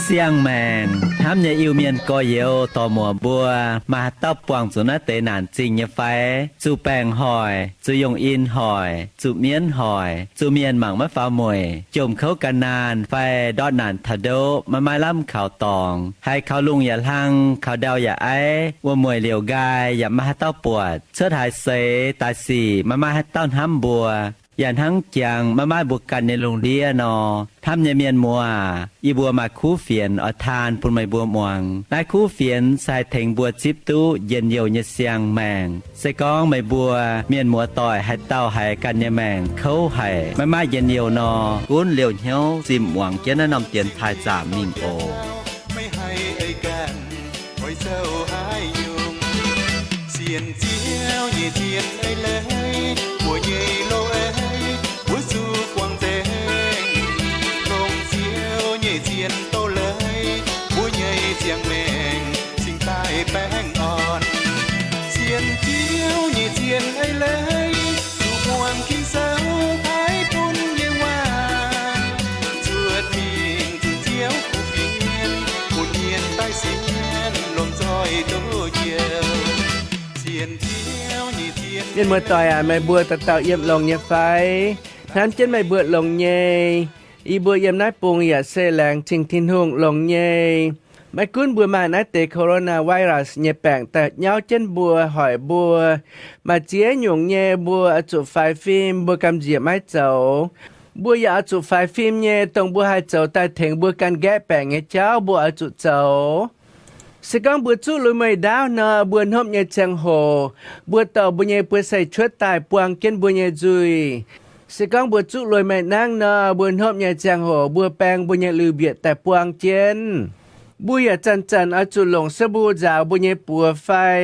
Siang-maengc hnamv nyei Iu-Mienh gorx-youz dorc-muoc mbuo, maaih haaix dauh buangh zuqc naaiv deix naanc zingh nyei fai? Zuqc baengc hoic, zuqc yongh in hoic, zuqc mienv hoic, zuqc mienh mangc maiv faaux mueic, jomc kouv gan naanh fai ndortv naanc taux ndoqv maiv maaih lamh kaux dorngx, haiz kaux lungh yaac hlang, kaux ndau yaac aiv, wuom-mueic liouc nqaai yaac maiv maaih haaix dauh buatc, cuotv haaix seix daaih sic maiv maaih haaix dauh hnamv mbuo, yaac hnangv jangx maiv maaih mbuo ganh nyei lungh ndiev nor. Hnamv nyei mienh muoz, yie mbuo maaih kuv fienx oix taan bun meih mbuo muangx. Naaiv kuv fienx se haih tengx mbuo zipv duqv njien-youh nyei siang-maengc. Se gorngv meih mbuo mienh muoz-doic haaix dauh haiz ganh nyei maengc kouv haic, maiv maaih njien-youh nor, gunv liouh hnyouv zimh muangx jienv naaiv norm dienx taaih zaamc mingh oc. Meih haih ei ganh oix zoux haaix nyungc? Sienx Ziouv nyei zien ei leiz, mbuo nyei loz-ei mbuo zuqc guangc nzengc. Longc Ziouv nyei zien doz-leiz, mbuo nyei ziangh maengc cingx daaih baengh orn. Sienx Ziouv nyei zien ei leiz, zuqc muangx Ging-Sou paaiv bun nyei waac, zuotc mingh zunh Ziouv kuv fienx, bun mienh daaih sienx lomh nzoih duqv njoux. Sienx Ziouv nyei zien. Mienh muoz-doic aac, meih mbuo dauh dauh yiem longx nyei fai? Hnamv jienv meih mbuo longx nyei. Yie mbuo yiem naaiv bung yaac se laengz zingh Tin-Hungh longx nyei. Maiv gunv mbuo maaih naaiv deix coronavirus nyei baengc daaih nyauv jienv mbuo, hoic mbuo, maaih ziex nyungc nyei mbuo oix zuqc faix fim, mbuo gamh nziex maiv zoux. Mbuo yaac oix zuqc faix fim nyei, dongh mbuo haih zoux daaih tengx mbuo ganh nqaeqv baengc nyei jauv mbuo oix zuqc zoux. Se gorngv mbuo zuqv lui-mueiz ndaauv nor, mbuo hnopv nyei ziangh hoc, mbuo dorh mbuo nyei buoz-seix cuotv daaih buang jienv mbuo nyei nzuih. Se gorngv mbuo zuqv lui-mueiz nangv nor, mbuo hnopv nyei ziangh hoc mbuo baeng mbuo nyei lui-mbietc daaih buang jienv. Mbuo yaac zanc-zanc oix zuqc longc suv mbu nzaaux mbuo nyei buoz fai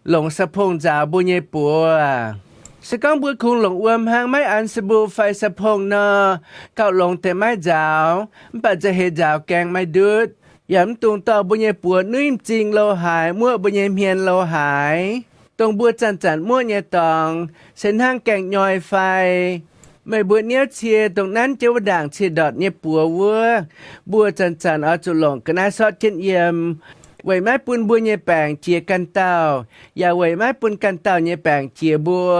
longc sapong nzaaux mbuo nyei buoz. Se gorngv mbuo kungx longc wuom hnangv maiv an suv mbu fai sapong nor, gauh longx deix maiv nzaaux, mv baac nzauh heix nzaaux gaengh maiv ndutv. Yaac mv dungx dorh mbuo nyei buoz nuiv m'zing lo haaix, muoqv mbuo nyei hmien lo haaix. Dongh mbuo zanc-zanc muoqv nyei dorngx se hnangv gaengh nyoi fai. Meih mbuo niouv cie dongh nanv jienv wuov ndaangc cie-ndortc nyei buoz wuov, mbuo zanc-zanc oix zuqc longc ga'naaiv sortv jienv yiem, weic maiv bun mbuo nyei baengc jiex ganh dauh, yaac weic maiv bun ganh dauh nyei baengc jiex mbuo.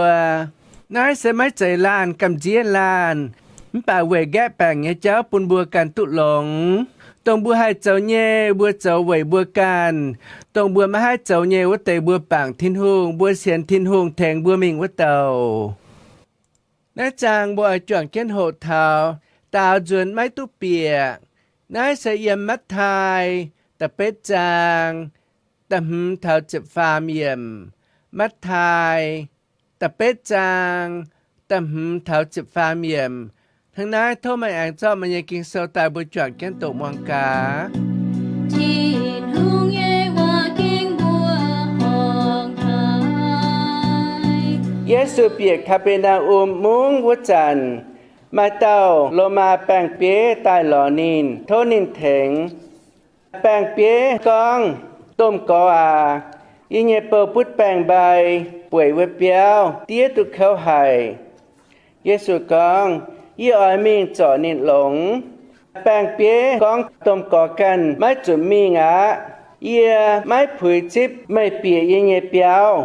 Naaiv se maiv zeiz laanh gamh nziev laanh, mv baac weic nqaeqv baengc nyei jauv bun mbuo ganh duqv longx. Dongh mbuo haih zoux nyei, mbuo zoux weic mbuo ganh. Dongh mbuo maiv haih zoux nyei wuov deix, mbuo bangc Tin-Hungh, mbuo sienx Tin-Hungh tengx mbuo mingh wuov douc. Naaiv zaang mbuo oix juangc jienv hoqc taux Daaux Nzuonx Maiv Duqv Bieqc. Naaiv se yiem Matv^taai da'betv zaang da'hmz taux ziepc faam yiemc. Matv^taai da'betv zaang da'hmz taux ziepc faam yiemc. Hnangv naaiv tov meih aengx zorqv meih nyei Ging-Sou daaih mbuo juangc jienv doqc muangx gaax. Tin-Hungh nyei waac-ging mbuo horngc taaih. Yesu bieqc Kaa^be^naa^um Mungv wuov zanc, maaih dauh Lomaa baeng-bieiv daaih lorz ninh, tov ninh tengx. Baeng-bieiv gorngv, Domh Gorx aac, yie nyei bou butv baeng-mbai bueic wuov biauv diev duqv kouv haic. Yesu gorngv, Yie oix mingh zorc ninh longx. Baeng-bieiv gorngv, Domh Gorx ganh maiv zuqc mingh aqv. Yie maiv puix zipv meih bieqc yie nyei biauv.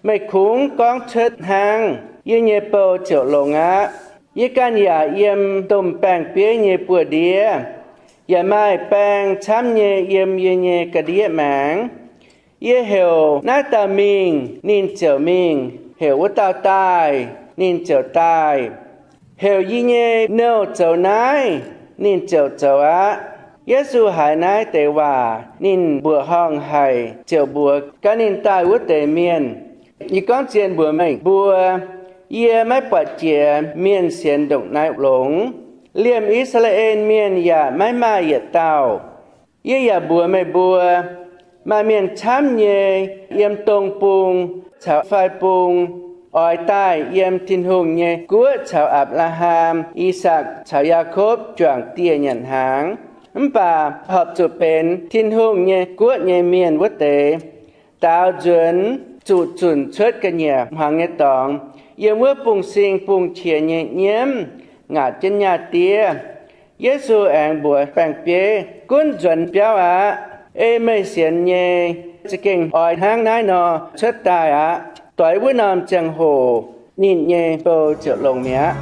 Meih kungx gorngv cuotv hnangv, yie nyei bou ziouc longx aqv. Yie ganh yaac yiem domh baeng-bieiv nyei buoz-ndiev, yaac maaih baeng camv nyei yiem yie nyei ga'ndiev maengx. Yie heuc naaiv dauh mingh, ninh ziouc mingh. Heuc wuov dauh daaih, ninh ziouc daaih. Heuc yie nyei nouh zoux naaiv, ninh ziouc zoux aqv. Yesu haiz naaiv deix waac, ninh mbuoqc horngh haic, ziouc mbuox gan ninh daaih wuov deix mienh, Yie gorngv zien mbuox meih mbuo, yie maiv buatc jiex mienh sienx ndongc naaiv longx. Liemh I^saa^laa^en Mienh yaac maiv maaih yietc dauh. Yie yaac mbuox meih mbuo, maaih mienh camv nyei yiem dong bung caux fai bung oix daaih yiem Tin-Hungh nyei guoqv caux Apc^laa^ham, I^sakc caux Yaakopv juangc dieh nyanc hnaangx. Mv baac horpc zuqc benx Tin-Hungh nyei guoqv nyei mienh wuov deix, daaux nzuonx zuqc zunc cuotv ga'nyiec hmuangx nyei dorngx, yiem wuov bungx sing bungx qiex nyei nyiemv ngaatc jienv nyaah diev. Yesu aengx mbuox baeng-bieiv, Gunv nzuonx biauv aqv. Ei meih sienx nyei, za'gengh oix hnangv naaiv nor cuotv daaih aqv. Doix wuov norm ziangh hoc ninh nyei bou ziouc longx mi'aqv.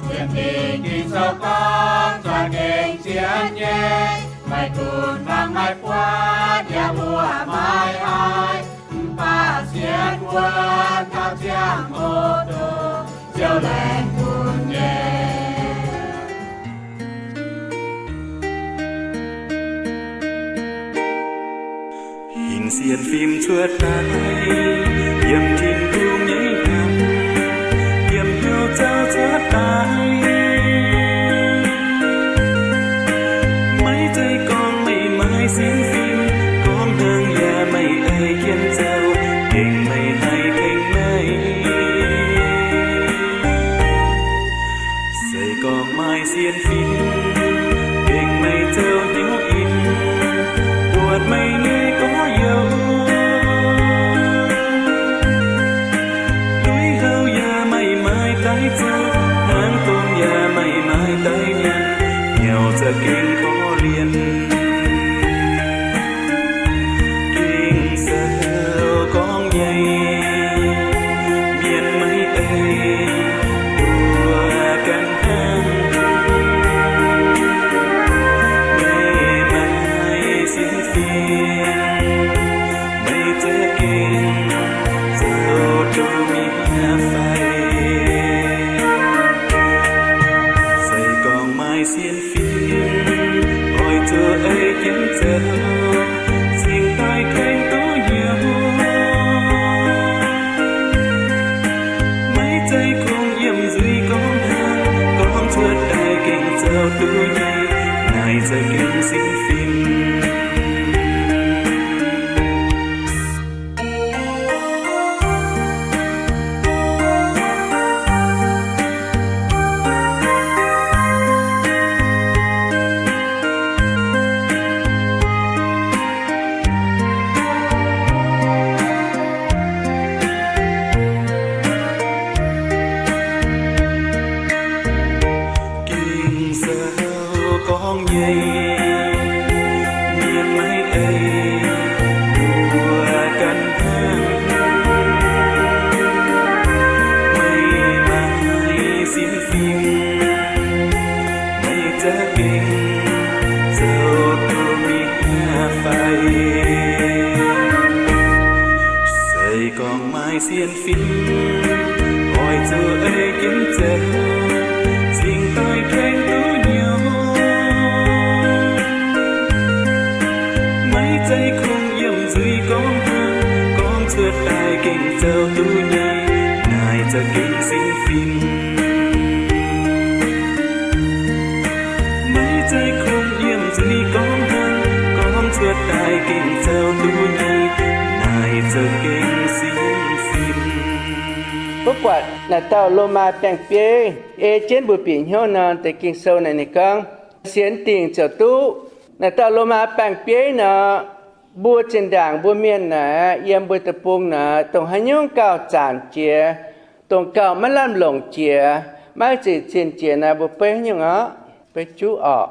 Sienx Fingx Ging-Sou gorngv, za'gengh sienx nyei, maiv gunv fangx maiv buatc, yaac mbuoqc maiv haiz, mv baac sienx wuonv taux ziangh hoc ndoh, ziouc laengz gunv nyei. Hinc sienx fim cuotv daaih, yiem Tin-Hungh nyei hnyangx, yiem hnyouv zouv cuotv daaih. Maiv zeiz gorngv meih maaih sienx fim, gorngv hnangv yaac meih ei jienv zoux, gengh meih haih tengx meih. Se gorngv maaih sienx fim, gengh meih zoux hnyouv in, buatc meih nyei gorx-youz. Lui-houx yaac meih maaih daaih zoux, hnangv dongh yaac meih maaih daaih nyanc, hnyouv za'gengh korv-lienh. Ging-Sou gorngv nyei, mienh maiv ei mbuo ganh hnangv. Meih maaih sienx fim, meih za'gengh zoux duqv mi'aqv fai? Se gorngv maaih sienx fim, oix zuqc ei jienv zoux, cingx daaih tengx duqv hnyouv. Maiv zeiz kungx yiem nzuih gorngv hnangv, gorngv cuotv daaih gengh zoux duqv nyei, naaic za'gengh sienx fim. Ging-Sou gorngv nyei, mienh maiv ei mbuo ganh hnangv. Meih maaih sienx fim, meih za'gengh zoux duqv mi'aqv fai? Se gorngv maaih sienx fim, oix zuqc ei jienv zoux, cingx daaih tengx duqv hnyouv. Maiv zeiz kungx yiem nzuih gorngv hnangv, gorngv cuotv daaih gengh zoux duqv nyei, naaic za'gengh sienx fim. Maiv zeiz kungx yiem nzuih gorngv hnangv, gorngv cuotv daaih gengh zoux duqv nyei, naaic za'gengh sienx fim. Mv buatc naaic dauh Lomaa baeng-bieiv ei jienv mbuo bieqc hnyouv nor, deix Ging-Sou naaic ninh gorngv, sienx dingc ziouc duqv. Naaic dauh Lomaa baeng-bieiv nor, mbuo zinh ndaangc mbuo mienh naaic, yiem mbuo deic-bung naaic, dongh haaix nyungc gauh zanc jiex, dongh gauh maiv lamh longc jiex, maiv zeiz zinh jiex naaic, mbuo beiv haaix nyungc orqc? Beiv juv orqc.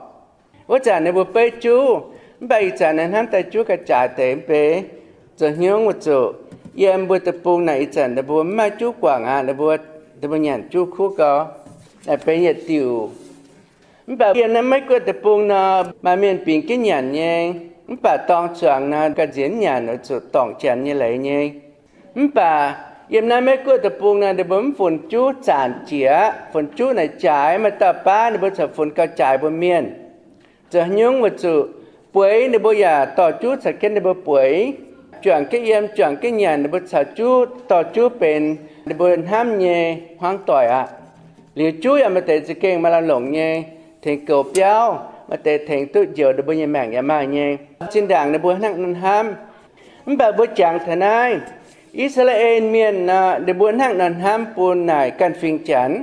Wuov zanc ninh mbuo beiv juv, mv baac ih zanc naaiv hnamv daaih juv ga'jaaix deix mv bei. Zoux hnyungv weic zuqc yiem mbuo deic-bung naaic ih zanc ninh mbuo mv maaih juv guangc aqv, ninh mbuo, ninh mbuo nyanc juv kuv gau, naaic benx yietc diuc. Mv baac yiem naaiv Meiv Guoqv deic-bung nor, maaih mienh bingx jienv nyanc nyei, mv baac dorng zuangx nor, ga'nziex nyanc weic zuqc dorngc janx nyei leiz nyei. Mv baac yiem naaiv Meiv Guoqv deic-bung nor, ninh mbuo mv funx juv zanc jiex aqv. Funx juv naaic jaaix, maaih dauh baav ninh mbuo corc funx gauh jaaix mbuo mienh. Zoux hnyungv weic zuqc bueix ninh mbuo yaac dorh juv caux jienv ninh mbuo bueix. Juangc jienv yiem, juangc jienv nyanc, ninh mbuo caux juv, dorh juv benx ninh mbuo hnamv nyei hmuangv doic aqv. Liuz juv yaac maaih deix za'gengh maaih lamh longc nyei, tengx goux biauv, maaih deix tengx duqv njoux ninh mbuo nyei maengc yaac maaih nyei. Zinh ndaangc ninh mbuo hnangv nor hnamv. Mv baac mbuo jangx taux naaiv, I^saa^laa^en Mienh nor, ninh mbuo hnangv nor hnamv bun naaic ganh fingx Janx.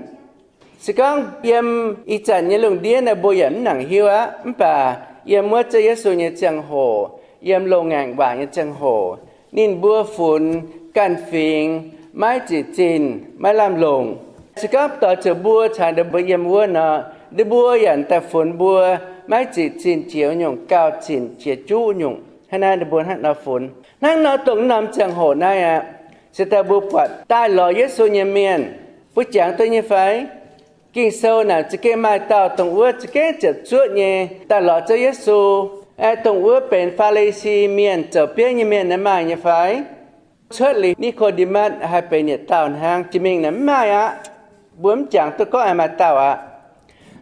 Se gorngv yiem ih zanc nyei lungh ndiev naaic mbuo yaac mv nangc hiuv aqv. Mv baac yiem wuov Ziouv Yesu nyei ziangh hoc, yiem loz-ngaengc waac nyei ziangh hoc, ninh mbuo funx ganh fingx maiv zic zinh, maiv lamh longc. Se gorngv doix zuqc mbuo caux ninh mbuo yiem wuov nor, ninh mbuo yaac daaih funx mbuo maiv zic zinh jiex nyungc, gauh zinc jiex juqv nyungc. Hnangv naaiv ninh mbuo hnangv nor funx. Hnangv nor dongh norm ziangh hoc naaiv aqv, se daaih mbuo buatc daaih lorz Yesu nyei mienh, mbuo jangx duqv nyei fai? Ging-Sou naaic za'gengh maaih dauh dongh wuov za'gengh ziepc zuoqv nyei daaih lorz Ziouv Yesu. Aeqv, dongh wuov benx Faa^li^si Mienh, zoux bieiv nyei mienh naaiv maaih nyei fai? Cuotv liuz Ni^ko^nde^matv haih benx yietc dauh hnangv. Jiex mingh naaic mv maaih aqv. Mbuo mv jangx duqv gorngv maaih dauh aqv.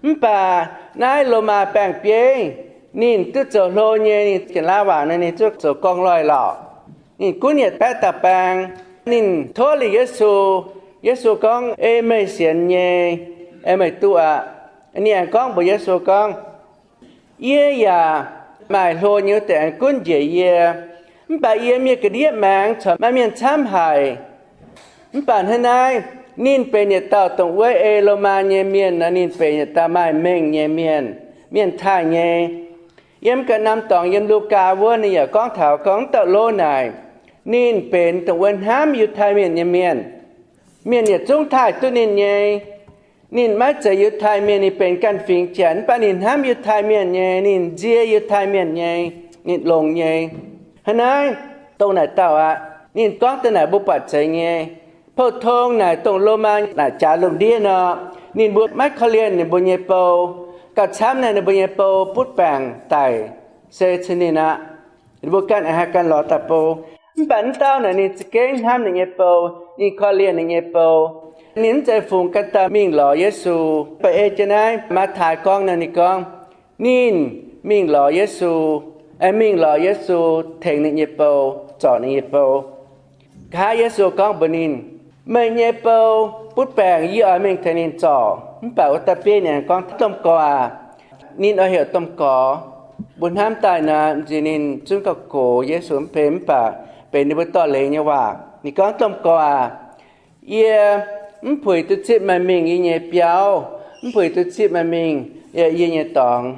Mv baac naaiv Lomaa baeng-bieiv, ninh duqv zoux hlo nyei, ninh Janx-Laauv waac nor ninh duqv zoux gorngv loih lorqc. Ninh gunv yietc baeqv dauh baeng. Ninh tov liuz Yesu. Yesu gorngv, Ei meih sienx nyei, ei meih duqv aqv. Ninh aengx gorngv mbuox Yesu gorngv, Yie yaac maaih hlo nyei wuov deix aengx gunv njiec yie, mv baac yie miev ga'ndiev maengx corc maaih mienh camv haic. Mv baac hnangv naaiv, ninh benx yietc dauh dongh wuov ei Lomaa nyei mienh nor, ninh benx yietc dauh maaih mengh nyei mienh, mienh taaih nyei. Yiem ga'naaiv norm dorngx yiem Lugaa wuov ninh yaac gorngv taux gorngv dauh lo naaic, ninh benx dongh wuov hnamv Yiutai Mienh nyei mienh. Mienh yietc zungv taaih duqv ninh nyei. Ninh maiv zeiz Yiutai Mienh, ninh benx ganh fingx Janx, mv baac ninh hnamv Yiutai Mienh nyei, ninh nzie Yiutai Mienh nyei, ninh longx nyei. Hnangv naaiv, dongh naaic dauh aqv. Ninh gorngv deix naaic mbuo buatc zeiz nyei. Pou-tong naaic dongh Lomaa naaic jaax lungh ndiev nor, ninh mbuo maiv korv-lienh ninh mbuo nyei bou. Gauh camv naaic ninh mbuo nyei bou butv baengc daic se cin ninh aqv. Ninh mbuo ganh aengx haih ganh lorz daaih bou. Mv baac naaiv dauh naaic ninh za'gengh hnamv ninh nyei bou, ninh korv-lienh ninh nyei bou. Ninh mv zeiz fungx ganh dauh mingh lorz Yesu. Mv baac ei jienv naaiv Matv^taai gorngv nor ninh gorngv, ninh mingh lorz Yesu, mingh lorz Yesu tengx ninh nyei bou, zorc ninh nyei bou. Nqa'haav Yesu gorngv mbuox ninh, Meih nyei bou butv baengc, yie oix mingh tengx ninh zorc. Mv baac wuov dauh bieiv ninh aengx gorngv, Domh Gorx aac, ninh oix heuc Domh Gorx. Mbuo hnamv daaih naaic, m'nziex ninh zungv gauh gox Yesu mv bei, mv baac benx ninh mbuo dorh leiz nyei waac. Ninh gorngv, Domh Gorx aac, yie mv puix duqv zipv meih mingh yie nyei biauv, mv puix duqv zipv meih mingh yie nyei dorngx.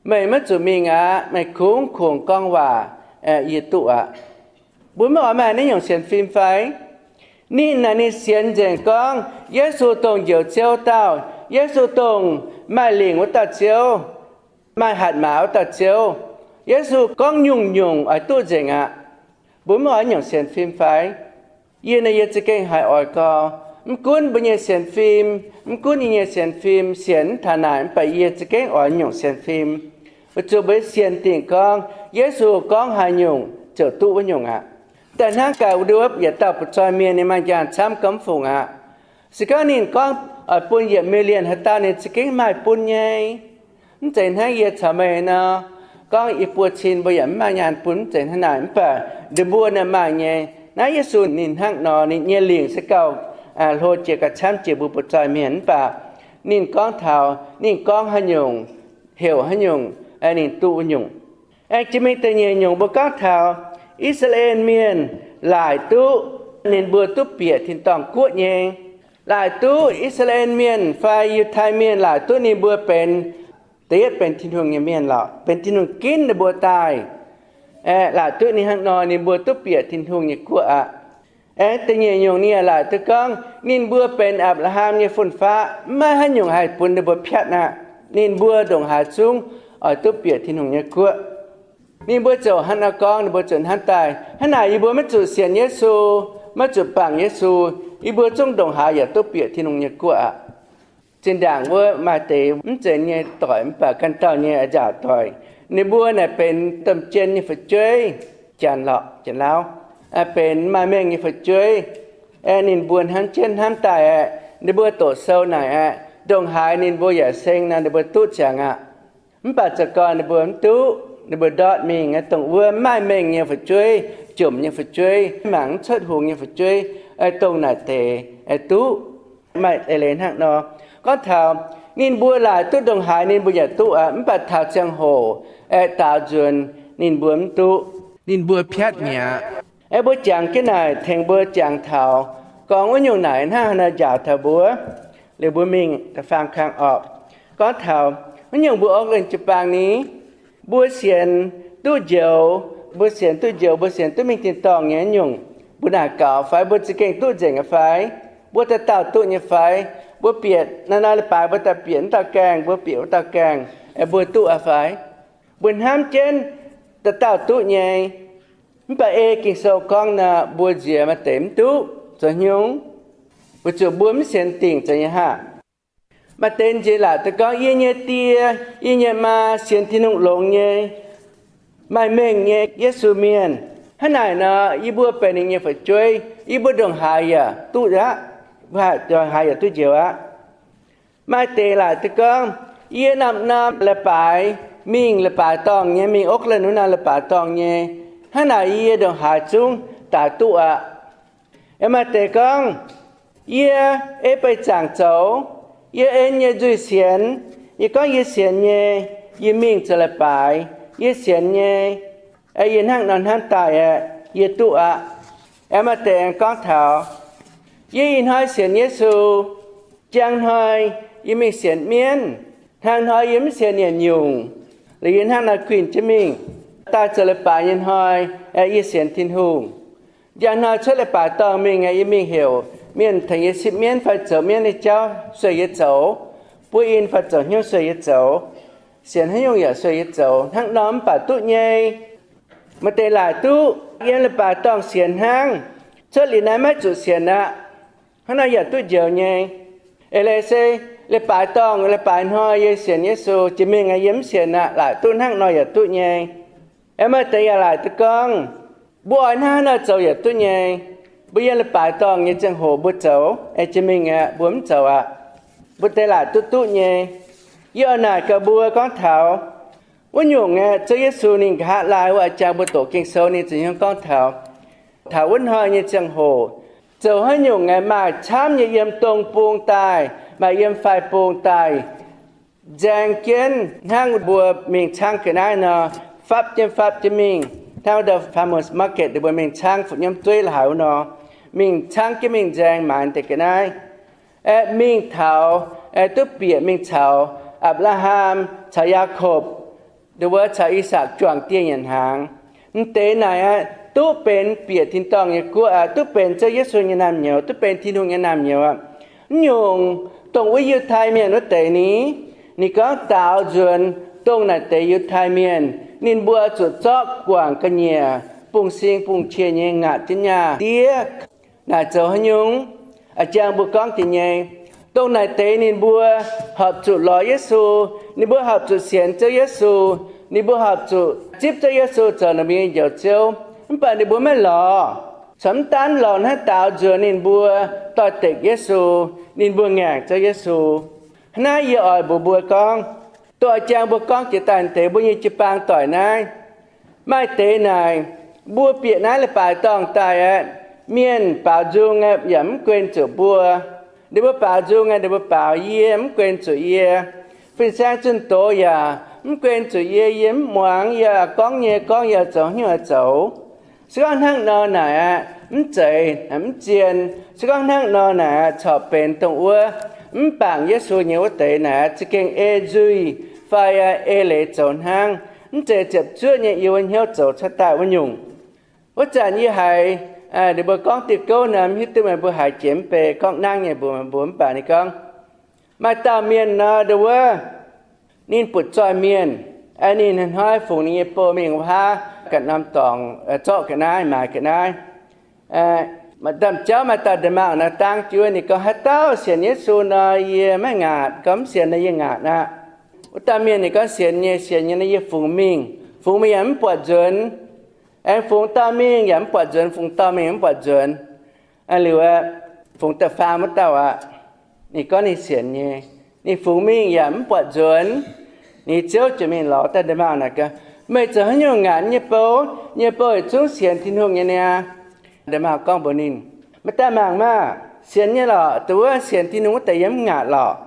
Meih maiv zuqc mingh aqv. Meih kungx kungx gorngv waac, yie duqv aqv. Mbuo maiv oix maaih naaiv nyungc sienx fim fai? Ninh naaic ninh sienx nzengc gorngv Yesu dongh Njoux Ziouv dauh, Yesu dongh maaih lingc wuov dauh Ziouv, maaih hatc maaz wuov dauh Ziouv. Yesu gorngv nyungc-nyungc oix duqv nzengc aqv. Mbuo maiv oix nyungc sienx fim fai? Yie naaic yie za'gengh haiz oix gau. Mv gunv mbuo nyei sienx fim, mv gunv yie nyei sienx fim sienx mv taux naaic, mv baac yie za'gengh oix nyungc sienx fim. Weic zuqc mbuo sienx dingc gorngv Yesu gorngv haaix nyungc ziouc duqv wuov nyungc aqv. Daaih hnangv gaax nduov yietc dauh butv-zoih mienh, ninh maaih njaanh camv gomv fungc aqv. Se gorngv ninh gorngv oix bun yietc million haaix dauh, ninh za'gengh maaih bun nyei. Mv zeiz hnangv yie caux meih nor, gorngv yie buo cin mbuo yaac mv maaih nyaanh bun, mv zeiz hnangv naaic. Mv baac ndin mbuo naaic maaih nyei. Naaiv Yesu ninh hnangv nor, ninh nyei lingc se gauh hlo jiex gauh camv jiex mbuo butv-zoih mienh, mv baac ninh gorngv taux ninh gorngv haaix nyungc, heuc haaix nyungc, ninh duqv wuov nyungc. Aengx jiex mingh da'nyeic nyungc mbuo gorngv taux I^saa^laa^en Mienh laaic duqv ninh mbuo duqv bieqc tin-dorngh guoqv nyei. Laaic duqv I^saa^laa^en Mienh fai Yiutai Mienh laaic duqv ninh mbuo benx, da'yietv benx Tin-Hungh nyei mienh lorqc, benx Tin-Hungh ginv ninh mbuo daaih. Aeqv, laaic duqv ninh hnangv nor ninh mbuo duqv bieqc Tin-Hungh nyei guoqv aqv. Aengx da'nyeic nyungc ninh yaac laaic duqv gorngv ninh mbuo benx Apc^laa^ham nyei fun-faqv, maiv haaix nyungc haih bun ninh mbuo piatv aqv. Ninh mbuo ndongc haaix zungv oix duqv bieqc Tin-Hungh nyei guoqv. Ninh mbuo ziouc hnangv nor gorngv, ninh mbuo ziouc hnamv daaih, hnangv naaic yie mbuo maiv zuqc sienx Yesu, maiv zuqc bangc Yesu, yie mbuo zungv ndongc haaix yaac duqv bieqc Tin-Hungh nyei guoqv aqv. Zinh ndaangc wuov maaih deix mv zeiz nyei doic, mv baac ganh dauh nyei nzaauc doic. Ninh mbuo naaic benx domh jien nyei fu'jueiv, Janx lorqc, Janx-Lauv, benx maaih mengh nyei fu'jueiv. Aeqv, ninh mbuo hnamv jienv hnamv daaih aeqv, ninh mbuo doqc sou naaic aeqv, ndongc haaix ninh mbuo yaac seng nor ninh mbuo duqv ziangx aqv. Mv baac za'gengh ninh mbuo mv duqv, ninh mbuo ndortv mingh dongh wuov maaih mengh nyei fu'jueiv, jomc nyei fu'jueiv, mangc mv cuotv hungx nyei fu'jueiv, dongh naaic deix duqv. Maaih eix leiz hnangv nor. Gorngv taux ninh mbuo laaic duqv ndongc haaix ninh mbuo yaac duqv aqv, mv baac taux ziangh hoc aeqv, daaux nzuonx ninh mbuo mv duqv, ninh mbuo piatv mi'aqv. Aeqv, mbuo jangx jienv naaic tengx mbuo jangx taux gorngv wuov nyungc naaic hnangv haaix nor njaaux taux mbuo. Liuz mbuo mingh da'faam kang orqc. Gorngv taux wuov nyungc mbuo orqc lengh jiu-baang ni, Mbuo sienx duqv njoux, mbuo sienx duqv njoux, mbuo sienx duqv mingh tin-dorngh nyei nyungc, mbuo naaic gaux fai? Mbuo za'gengh duqv nzengc nyei fai? Mbuo dauh dauh duqv nyei fai? Mbuo bieqc naaiv, naaiv leiz-baaix mbuo daaih bieqc wuov dauh gaengh, mbuo bieqc wuov dauh gaengh, mbuo duqv aqv fai? Mbuo hnamv jienv dauh dauh duqv nyei. Mv baac ei Ging-Sou gorngv nor, mbuo nziex maaih deix mv duqv zoux nyungc, weic zuqc mbuo mv sienx dingc zoux nyei haah. Maaih deix nziex laaic duqv gorngv, yie nyei die, yie nyei maa sienx Tin-Hungh longx nyei, maaih mengh nyei Yesu mienh. Hnangv naaic nor, yie mbuo benx ninh nyei fu'jueiv, yie mbuo ndongc haaix yaac duqv aqv, ndongc haaix yaac duqv njoux aqv. Maaih deix laaic duqv gorngv, yie norm-norm leiz-baaix mingh leiz-baaix dorngh nyei, mingh Oakland wuov norm leiz-baaix dorngh nyei. Hnangv naaic yie ndongc haaix zungv daaix duqv aqv. Aengx maaih deix gorngv, yie ei beih zaangc zoux, yie ei nyei nzuih sienx, yie gorngv yie sienx nyei, yie mingh zoux leiz-baaix, yie sienx nyei, yie hnangv nor hnamv daaih aeqv, yie duqv aqv. Aengx maaih deix aengx gorngv taux, yie ih hnoi sienx Yesu, njang hnoi yie mingh sienx mienv, hnangv hnoi yie mv sienx nyungc-nyungc, liuz yie hnangv nor guinh jienv mingh. Daaih zoux leiz-baaix nyei hnoi, yie sienx Tin-Hungh. Njang hnoi cuotv leiz-baaix dorngh mingh, yie mingh heuc mienh tengx yie sipv mienv fai zoux mienv nyei jauv sueih yie zoux, buov in fai zoux hnyouv sueih yie zoux, sienx haaix nyungc yaac sueih yie zoux. Hnangv nor mv baac duqv nyei. Maaih deix laaic duqv yiem leiz-baaix dorngh sienx hnangv, cuotv liuz naaiv maiv zuqc sienx aqv. Hnangv nor yaac duqv njoux nyei. Eix leiz se leiz-baaix dorngh, leiz-baaix hnoi yie sienx Yesu, jiex mingh yie mv sienx aqv, laaic duqv hnangv nor yaac duqv nyei. Aengx maaih deix yaac laaic duqv gorngv, mbuo oix hnangv haaix nor zoux yaac duqv nyei. Mbuo yiem leiz-baaix dorngh nyei ziangh hoc mbuo zoux, jiex mingh aeqv, mbuo mv zoux aqv. Mbuo deix laaic duqv duqv nyei. Yie oix naaic gaax mbuo gorngv taux wuov nyungc aeqv, Ziouv Yesu ninh nqa'haav laai wuov, jangx mbuo doqc Ging-Sou ninh ziouc hnyouv gorngv taux, taux wuov hnoi nyei ziangh hoc, zoux haaix nyungc aeqv, maaih camv nyei yiem dong bung daaih, maaih yiem faix bung daaih, nzaeng jienv hnangv mbuo mingh caangv ga'naaiv nor, fapv jienv fapv jienv mingh, hnangv wuov dauh farmers market, ninh mbuo mingh caangv fu'nyiemv dueiv la'haaix wuov nor, mingh caangv jienv mingh nzaeng maanc deix ga'naaiv, aeqv, mingh taux, aeqv, duqv bieqc mingh caux Apc^laa^ham caux Yaakopv, nduov wuov caux I^sakc juangc dieh nyanc hnaangx. M'deix naaic aqv, duqv benx bieqc tin-dorngh nyei guoqv aqv, duqv benx Ziouv Yesu nyei naamh nyouz, duqv benx Tin-Hungh nyei naamh nyouz aqv. M'nyungc dongh wuov Yiutai Mienh wuov deix ni, ninh gorngv daaux nzuonx dongh naaic deix Yiutai Mienh, ninh mbuo zuqc zorqv guangc ga'nyiec bungx-sing bungx-qiex nyei ngaatc jienv nyaah diev. Naaic zoux haaix nyungc? A'jang mbuo gorngv deix nyei, dongh naaic deix ninh mbuo horpc zuqc lorz Yesu, ninh mbuo horpc zuqc sienx Ziouv Yesu, ninh mbuo horpc zuqc zipv Ziouv Yesu zoux ninh mbuo nyei Njoux Ziouv. Mv baac ninh mbuo maiv lorz. Corc mv daanv lorz hnangv, daaux nzuonx ninh mbuo doix-dekc Yesu, ninh mbuo ngaengc Ziouv Yesu. Hnangv naaiv yie oix mbuox mbuo gorngv, dongh a'jang mbuo gorngv jiex daaih deix mbuo nyei jiu-baang doic naaiv, maaih deix naaic, mbuo bieqc naaiv leiz-baaix dorngh daaih aeqv, mienh baaux nzung aeqv, yaac mv guen zuqc mbuo. Ninh mbuo baaux nzung aeqv, ninh mbuo baaux yie, mv guen zuqc yie. Fin-saeng zunh doz yaac mv guen zuqc yie, yie mv muangx, yie gorngv nyei gorngv, yie zoux haaix nyungc zoux. Se gorngv hnangv nor naaic aqv, mv zeiz, mv zien. Se gorngv hnangv nor naaic aqv, corc benx dongh wuov mv bangc Yesu nyei wuov deix naaic aqv, za'gengh ei nzuih fai ei leiz zoux hnangv. Mv zeiz ziepc zuoqv nyei yiem wuov hnyouv zoux cuotv daaih wuov nyungc. Wuov zanc yie haiz ninh mbuo gorngv diuh gouv nor, mv hiuv duqv meih mbuo haiz jiex mv bei, gorngv nangv nyei mbuox meih mbuo, mv baac ninh gorngv, maaih dauh mienh nor, nduov wuov, ninh butv-zoih mienh, ninh hnoi-hnoi fungx ninh nyei bou mingh wuov haav ganh norm dorngx zorqv ga'naaiv, maaiz ga'naaiv. Maaih dauh jauv, maaih dauh nda'maauh nor dangv jienv wuov, ninh gorngv, haaix dauh sienx Yesu nor, yie maiv ngaatc. Gorngv mv sienx nor, yie ngaatc aqv. Wuov dauh mienh ninh gorngv, sienx nyei, sienx nyei nor, yie fungx mingh. Fungx mingh yaac mv buatc nzuonx. Aengx fungx dauh mingh yaac mv buatc nzuonx, fungx dauh mingh mv buatc nzuonx. Liuz, fungx da'faam wuov dauh aqv, ninh gorngv ninh sienx nyei. Ninh fungx mingh yaac mv buatc nzuonx. Ninh nyei ziouv ziouc mingh lorz dauh nda'maauh naaic gaax, meih zoux haaix nyungc ngaatc nyei bou? Nyei bou yietc zungv sienx Tin-Hungh nyei niaa. Nda'maauh gorngv mbuox ninh, meih daaih mangc maah! Sienx nyei lorqc. Dongh wuov sienx Tin-Hungh wuov deix yie mv ngaatc lorqc.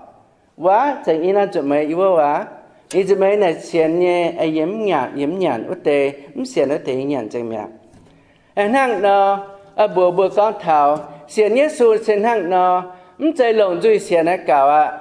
Waac, zengc yie nor nzuqc meih yie wuov waac. Ninh nzuqc meih naaic sienx nyei, yie mv ngaatc, yie mv nyanc wuov deix, mv sienx wuov deix yie nyanc nzengc mi'aqv. Hnangv nor, mbuox mbuo gorngv taux sienx Yesu se hnangv nor, mv zeiz longc nzuih sienx naaiv gaux aqv.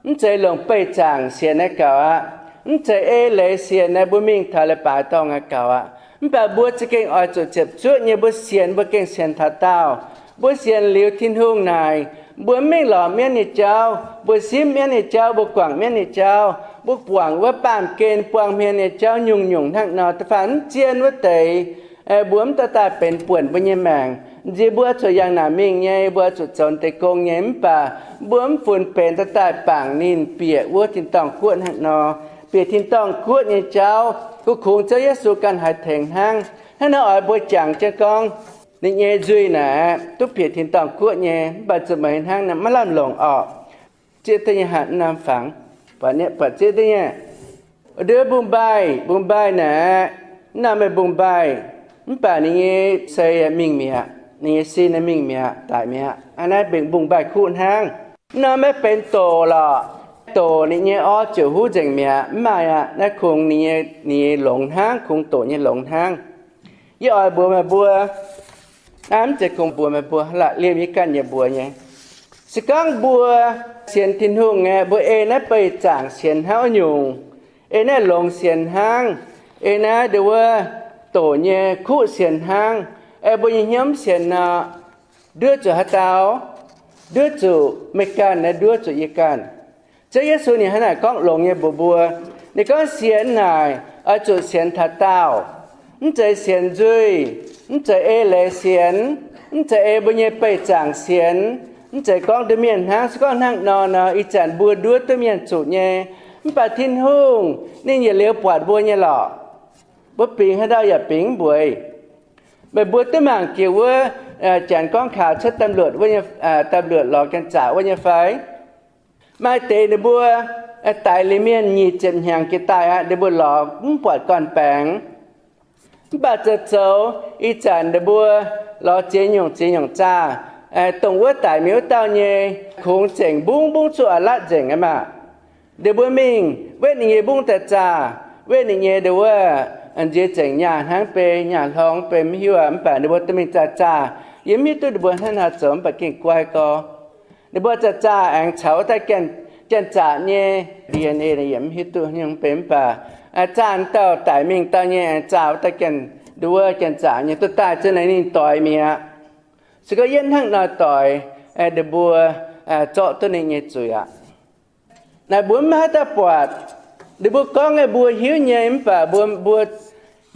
Mv zeiz longc beih zaangc sienx naaiv gaux aqv. Mv zeiz ei leiz sienx naaiv, mbuo mingh taux leiz-baaix dorngh aqv gaux aqv. Mv baac mbuo za'gengh oix zuqc ziepc zuoqv nyei, mbuo sienx, mbuo gengh sienx taux daauh. Mbuo sienx liuz Tin-Hungh naaic, mbuo mv mingh lorz mienv nyei jauv, mbuo simv mienv nyei jauv, mbuo guangc mienv nyei jauv, mbuo guangc wuov baamh gen buang hmien nyei jauv nyungc-nyungc hnangv nor. Da'faanh mv zien wuov deix, mbuo mv daaih daaih benx buonc mbuo nyei maengc. Nziex mbuo zuqc yangh naaic mingh nyei, mbuo zuqc zoux deix gong nyei, mv baac mbuo mv funx benx daaih daaih bangc ninh bieqc wuov tin-dorngh guoqv hnangv nor, bieqc tin-dorngh guoqv nyei jauv, kungx-kungx Ziouv Yesu ganh haih tengx hnangv. Hnangv naaiv oix mbuo jangx jienv gorngv ninh nyei nzuih naaic duqv bieqc tin-dorngh guoqv nyei, mv baac zuqc meih hnangv naaic maiv lamh longc orqc. Zieqv duqv nyei hatc mv norm fangx, buatc zieqv duqv nyei. Ndiev mbungh mbaih, mbungh mbaih naaic, mv norm meih mbungh mbaih, mv baac ninh nyei sei mingh mi'aqv, ninh nyei sin mingh mi'aqv, daic mi'aqv. Aa, naaiv mbenc mbungh mbaih kuv hnangv. Mv norm maiv benx doc lorqc. Doc ninh nyei orv ziouc huv nzengc mi'aqv, mv maaih aqv. Naaiv kungx ninh nyei, ninh nyei longx hnangv, kungx doc nyei longx hnangv. Yie oix mbuox meih mbuo, naaiv mv zeiz kungx mbuox meih mbuo, la'liemh yie ganh nyei mbuox nyei. Se gorngv mbuo sienx Tin-Hungh nyei, mbuo ei naaiv beih zaangc sienx hnangv wuov nyungc, ei naaiv longx sienx hnangv, ei naaiv ndon wuov doc nyei kuv sienx hnangv, ei mbuo nyei hnyouv mv sienx nor, nduov zuqc haaix dauh? Nduov zuqc meih ganh naaiv, nduov zuqc yie ganh. Ziouv Yesu ninh hnangv naaic gorngv longx nyei mbuox mbuo. Ninh gorngv sienx naaic oix zuqc sienx taux daauh. Mv zeiz sienx nzuih, mv zeiz ei leiz sienx, mv zeiz ei mbuo nyei beih zaangc sienx, mv zeiz gorngv nduov mienh hnangv. Se gorngv hnangv nor nor, ih zanc mbuo nduov duqv mienh zuqc nyei. Mv baac Tin-Hungh ninh yietc liuz buatc mbuo nyei lorqc. Mbuo bingx haaix dauh yaac bingx mv mbueiz. Meih mbuo duqv mangc jiex wuov, janx gorngv kaax cuotv ตำรวจ wuov nyei, ตำรวจ lorz ganh zaqc wuov nyei fai? Maaih deix ninh mbuo daix liuz mienh nyic ziepc hnyangx jiex daaih aqv, ninh mbuo lorz mv buatc gorn-baengx. Mv baac zoux zoux ih zanc ninh mbuo lorz ziex nyungc ziex nyungc zaah, dongh wuov daic mingh wuov dauh nyei kungx zengc mbungv mbungv zuqc a'latv nzengc aqv maah. Ninh mbuo mingh wetv ninh nyei mbungv daaih zaah, wetv ninh nyei ndon wuov, nziex zengc nyaah hnangv bei, nyaah hlorng bei mv hiuv aqv. Mv baac ninh mbuo dorh mingh zaah zaah, yie mv hiuv duqv ninh mbuo hnangv haaix zoux, mv baac gengh guai gorx. Ninh mbuo zaah zaah aengx caux wuov daaih janx-zaqc nyei D N A yaac mv hiuv duqv nyungc bei, mv baac zaah dauh daic mingh dauh nyei aengx zaah wuov daaih, ndon wuov, janx-zaqc nyei duqv daaih zunv naaiv ninh doix mi'aqv. Se gorngv yietv hnangv nor doix, ninh mbuo zorqv duqv ninh nyei zuiz aqv. Naaic mbuo mv haaix dauh buatc. Ninh mbuo gorngv nyei mbuo hiuv nyei, mv baac mbuo, mbuo,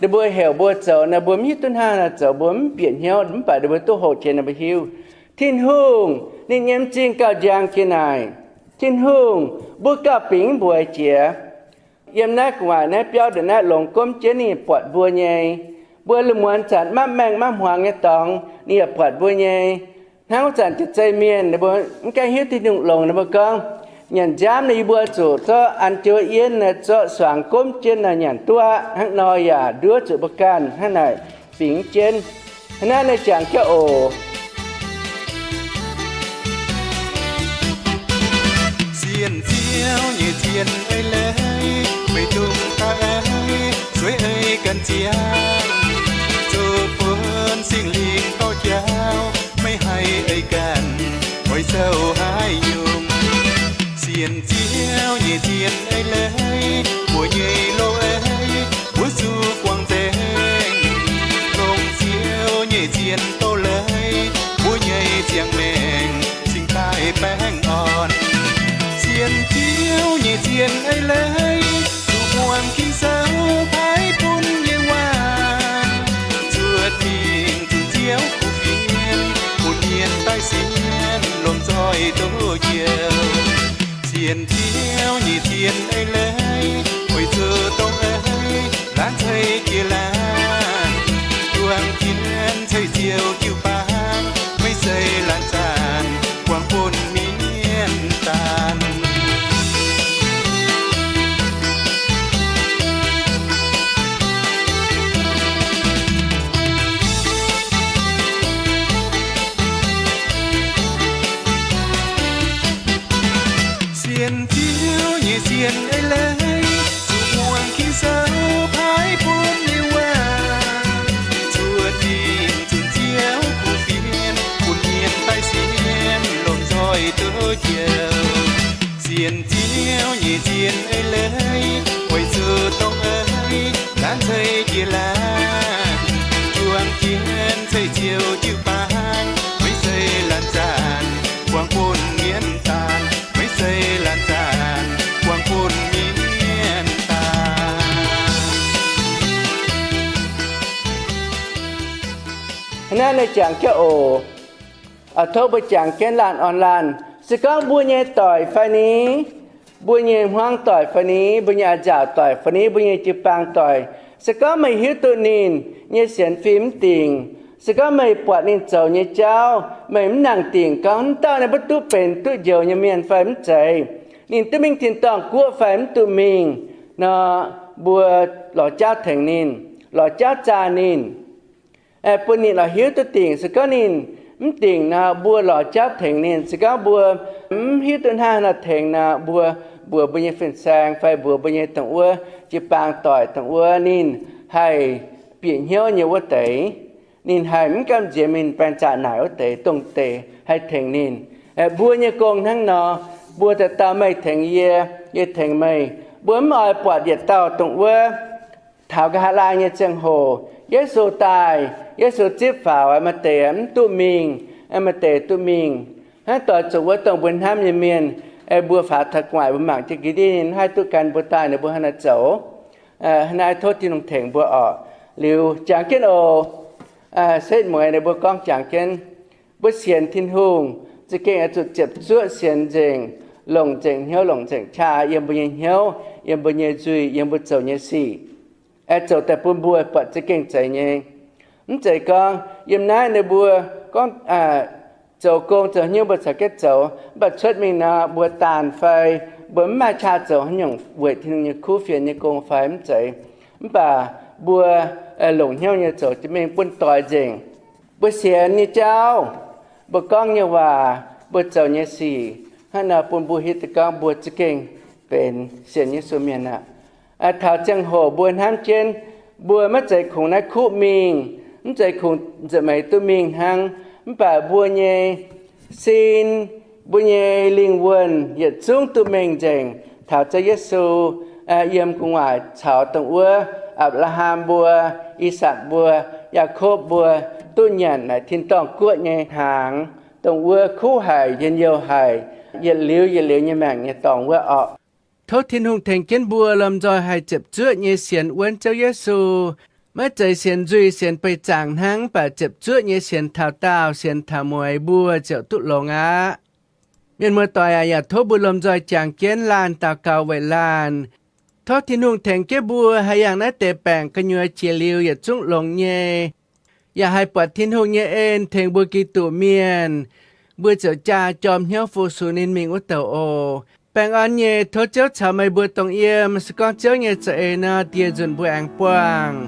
ninh mbuo heuc mbuo zoux naaic mbuo mv hiuv duqv hnangv haaix nor zoux, mbuo mv bieqc hnyouv, mv baac ninh mbuo duqv hoqc jiex ninh mbuo hiuv. Tin-Hungh ninh nyei m'zing gauh njang jiex naaic. Tin-Hungh, mbuo gauh bingx mbuox jiex. Yiem naaiv gu'nguaaic naaiv biauv ndongc naaiv longx gomv jienv ninh yaac buatc mbuo nyei. Mbuo lungh muonz zanc maiv maengh maiv hmuangx nyei dorngx ninh yaac buatc mbuo nyei. Hnangv wuov zanc jiex zei mienh ninh mbuo mv gaengh hiuv Tin-Hungh longx, ninh mbuo gorngv, nyanc nziaamv nor yie mbuo zuqc zorqv an jienv wuov yienv nor zorqv suangx gomv jienv nor nyanc duqv aqv. Hnangv nor yaac nduov zuqc mbuo ganh hnangv naaic bingx jienv. Hnangv naaiv ninh jangx jienv oc. Sienh Ziouv nyei zien eix leiz, meih dongh daaih eix, zueiz eix ganh ziangh, zoux bun Singx Lingh dorh jauv, meih haih eix ganh, oix zoux haaix nyungc. Sienh Ziouv nyei zien eix leiz, mbuo nyei loz-eix, mbuo zuqc guangc nzengc. Longc Ziouv nyei zien doz-leiz, mbuo nyei ziangh maengc cingx daaih baengh orn. Sienh Ziouv nyei zien eix leiz, zuqc muangx Ging-Sou paaiv bun nyei waac, zuotc mingh zunc Ziouv kuv fienx, bun mienh daaih sienx lomh nzoih ndoqv njoux. Sienh Ziouv nyei zien eix leiz, weic zuqc dongh eix laanh ceix jiez laanh, juang jienv ceix Ziouv jiu-baang, maiv zeiz laanh zaanc guangc bun mienh daanh. Sienh Ziouv nyei zien eix leiz, zuqc muangx Ging-Sou paaiv bun nyei waac, zuotc mingh zunc Ziouv jiu-baang, maiv zeiz laanh zanc buangh bun mienv daanh, maiv zeiz laanh zanc buangh bun mienv daanh. Hnangv naaiv ninh jangx jienv oc. Tov mbuo jangx jienv laanh orn laanh. Se gorngv mbuo nyei doic fai ni, mbuo nyei hmuangv doic fai ni, mbuo nyei a'nziaauc doic fai ni, mbuo nyei jiu-baang doic, se gorngv meih hiuv duqv ninh nyei sienx fim mv dingc, se gorngv meih buatc ninh zoux nyei jauv meih mv nangc dingc, gorngv mv dauh naaiv mbuo duqv benx duqv njoux nyei mienh fai mv zeiz, ninh duqv mingh tin-dorngh guoqv fai mv duqv mingh nor, mbuo lorz jauv tengx ninh, lorz jauv zaah ninh, bun ninh lorz hiuv duqv dingc. Se gorngv ninh mv dingc nor, mbuo lorz jauv tengx ninh. Se gorngv mbuo mv hiuv duqv hnangv haaix nor tengx nor, mbuo mbuox mbuo nyei fin-saeng fai mbuox mbuo nyei dongh wuov jiu-baang doic, dongh wuov ninh haih bieqc hnyouv nyei wuov deix, ninh haih mv gamh nziex mingh baeng zaqc naaic wuov deix, dongh deix haih tengx ninh. Mbuo nyei gong hnangv nor, mbuo dauh dauh, meih tengx yie, yie tengx meih. Mbuo mv oix buatc yietc dauh dongh wuov taux nqa'haav laai nyei ziangh hoc, Yesu daaih, Yesu zipv faaux, maaih deix mv duqv mingh, maaih deix duqv mingh. Hnangv doix zuqc wuov dongh mbuo hnamv nyei mienh, mbuo faaux taux gu'nguaaic mbuo mangc jienv ga'ndiev ninh haih duqv gan mbuo daaih, ninh mbuo hnangv naaiv zoux. Hnangv naaiv tov Tin-Hungh tengx mbuo orqc. Liuz jangx jienv oc. Setv mueiz ninh mbuo gorngv jangx jienv, mbuo sienx Tin-Hungh za'gengh oix zuqc ziepc zuoqv sienx nzengc, longc nzengc hnyouv, longc nzengc qaqv yiem mbuo nyei hnyouv, yiem mbuo nyei nzuih, yiem mbuo zoux nyei sic, zoux daaih bun mbuo buatc za'gengh zeiz nyei. Mv zeiz gorngv yiem naaiv ninh mbuo gorngv zoux gong zoux hnyouv mbuo caux jienv zoux, mv baac cuotv mingh nor mbuo daanh fai mbuo mv maaih qaqv zoux haaix nyungc weic Tin-Hungh nyei kuv fienx nyei gong fai mv zeiz. Mv baac mbuo longc hnyouv nyei zoux jienv mingh bun doix nzengc. Mbuo sienx nyei jauv, mbuo gorngv nyei waac, mbuo zoux nyei sic, hnangv nor bun mbuo hiuv duqv gorngv mbuo za'gengh benx sienx Yesu mienh aqv. Taux ziangh hoc mbuo hnamv jienv, mbuo maiv zeiz kungx naaiv kuv mingh, mv zeiz kungx nza'hmien duqv mingh hnangv, mv baac mbuo nyei sin, mbuo nyei lingh wuonh yietc zungv duqv mengh nzengc taux ziouc Yesu yiem gu'nguaaic caux dongh wuov Apc^laa^ham mbuo, I^sakc mbuo, Yaakopv mbuo duqv nyanc naaic tin-dorngh guoqv nyei hnaangx, dongh wuov kuv haic, njien-youh haic, yietc liuz yietc liuz nyei maengc nyei dorngx wuov orqc. Tov Tin-Hungh tengx jienv mbuo lomh nzoih haih ziepc zuoqv nyei sienx wuonv Ziouv Yesu. Maiv zeiz sienx nzuih sienx beih zaangc hnangv, mv baac ziepc zuoqv nyei sienx taux daauh, sienx taux mueiz mbuo ziouc duqv longx aqv. Mienh muoz-doic aac, yaac tov mbuo lomh nzoih jangx jienv laanh daux gaux weic laanh. Tov Tin-Hungh tengx jienv mbuo haih yangh naaiv deix baengc gu'nyuoz jiex liuz yietc zungv longx nyei, yaac haih buatc Tin-Hungh nyei en tengx mbuo Giduc Mienh, mbuo ziouc jaa jorm hnyouv fu-sux ninh mingh wuov douc oc. Baengh orn nyei, tov Ziouv caux meih mbuo dongh yiem. Se gorngv Ziouv nyei za'eix nor, dieh nzunc mbuo aengx buangh.